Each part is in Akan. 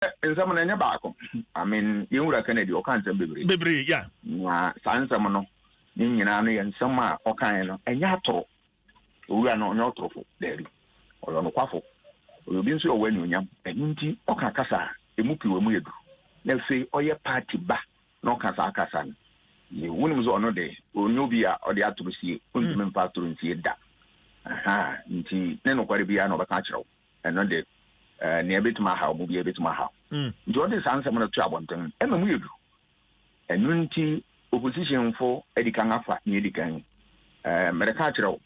Nsɛm no ɛnyɛ baako. I mean, yɛn wura Kennedy ɔka nsɛm bebree. Bebree, yeah. Na saa nsɛm no ne nyinaa no yɛ nsɛm a ɔkaeɛ no, ɛnyɛ atoro. Owura no ɔnyɛ ɔtorofo, daabi. Ɔyɛ ɔnokwafo. Ɔyɛ obi nso a ɔwɔ anuonyam. Ɛno nti ɔka kasa a emu pii wɔ mu yɛ duru. Na afei ɔyɛ party ba na ɔka saa kasa no. Wonim sɛ ɔno de, ɔnyɛ obi a ɔde atoro sie. Ɔntumi mfa atoro nsie da. Aha, nti ne nokware biara na ɔbɛka akyerɛ wo. Ɛno de, nea ebetumi ahaw mo biara ebetumi ahaw. Nti ɔde saa nsɛm no to abɔnten, ɛma mu yɛ duru. Ɛno nti oppositionfo adi kan afa nea edi kan. Mereka akyerɛ wo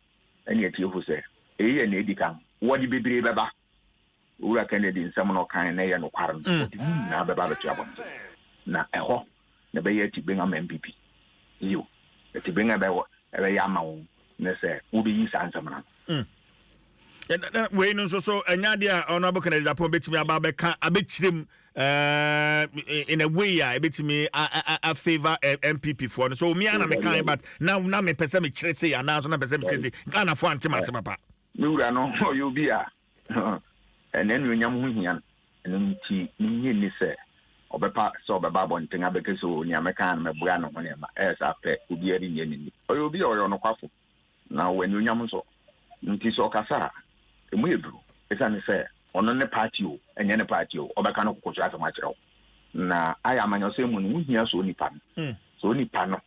ne atiefo sɛ, eyi yɛ nea edi kan. Wɔde bebree bɛba. Owura Kennedy nsɛm na ɔkae na ɛyɛ nokware no, wɔde ne nyinaa bɛba abɛto abɔnten. Na ɛhɔ na ɛbɛyɛ atiben ama NPP. Yiw, atiben a ɛbɛyɛ ama wɔn ne sɛ wobeyi saa nsɛm no ano. Wei no nso so ɛnyɛ adeɛ a Honorable Kennedy Agyapong bɛtumi aba abɛka abɛkyerɛ mu in a way a ɛbɛtumi a favor NPP foɔ no. So mia na mekan, but na mepɛ sɛ mekyerɛ sei anaa nso na mepɛ sɛ mekyerɛ sei, Ghanafoɔ ante m'ase papa. Me wura no ɔyɛ obi a ɛna anuonyam ho hia no. Ɛno nti menyɛ nni sɛ ɔbɛpa sɛ ɔbɛba abɔnten abɛka sɛ o, nea mɛka no mɛboa ne ho nneɛma ɛyɛ saa pɛ. Obiara nyɛ ne ni. Ɔyɛ obi a ɔyɛ ɔnokwafo na ɔwɔ anuonyam nso, nti sɛ ɔkasa a emu yɛ duru, ɛsiane sɛ ɔno ne party o, ɛnyɛ ne party o, ɔbɛka no koko so asɛm akyerɛ wo. Na ayɛ amanyɔsɛm mu no, wohia sɛ onipa no sɛ onipa no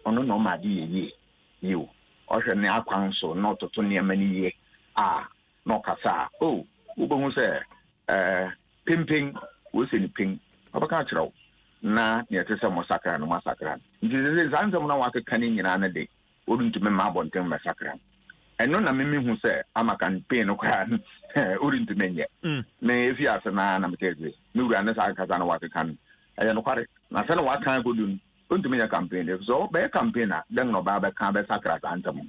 ɔno na ɔma ade yɛ yie yie o, ɔhwɛ ne akwan so na ɔtoto nneɛma no yie a, na ɔkasa a o, wobɛhu sɛ pempen wɔsɛ ne pen ɔbɛka akyerɛ wo na nea ɛte sɛ mo sakra no, mo asakra no. Nti sɛ saa nsɛm no a wakeka no nyinaa no de, ɔrentumi mma abɔnten mmɛsakra no. Ɛno na meme hu sɛ ama campaign no koraa no ɔrentumi nyɛ. Me efi ase naa na mekɛ sɛ me wura ne saa kasa no wakeka no ɛyɛ nokware, na sɛ na waka akɔdu no, ɔntumi nyɛ campaign de sɛ ɔbɛyɛ campaign a, dɛn na ɔbaa bɛka bɛsakra saa nsɛm no?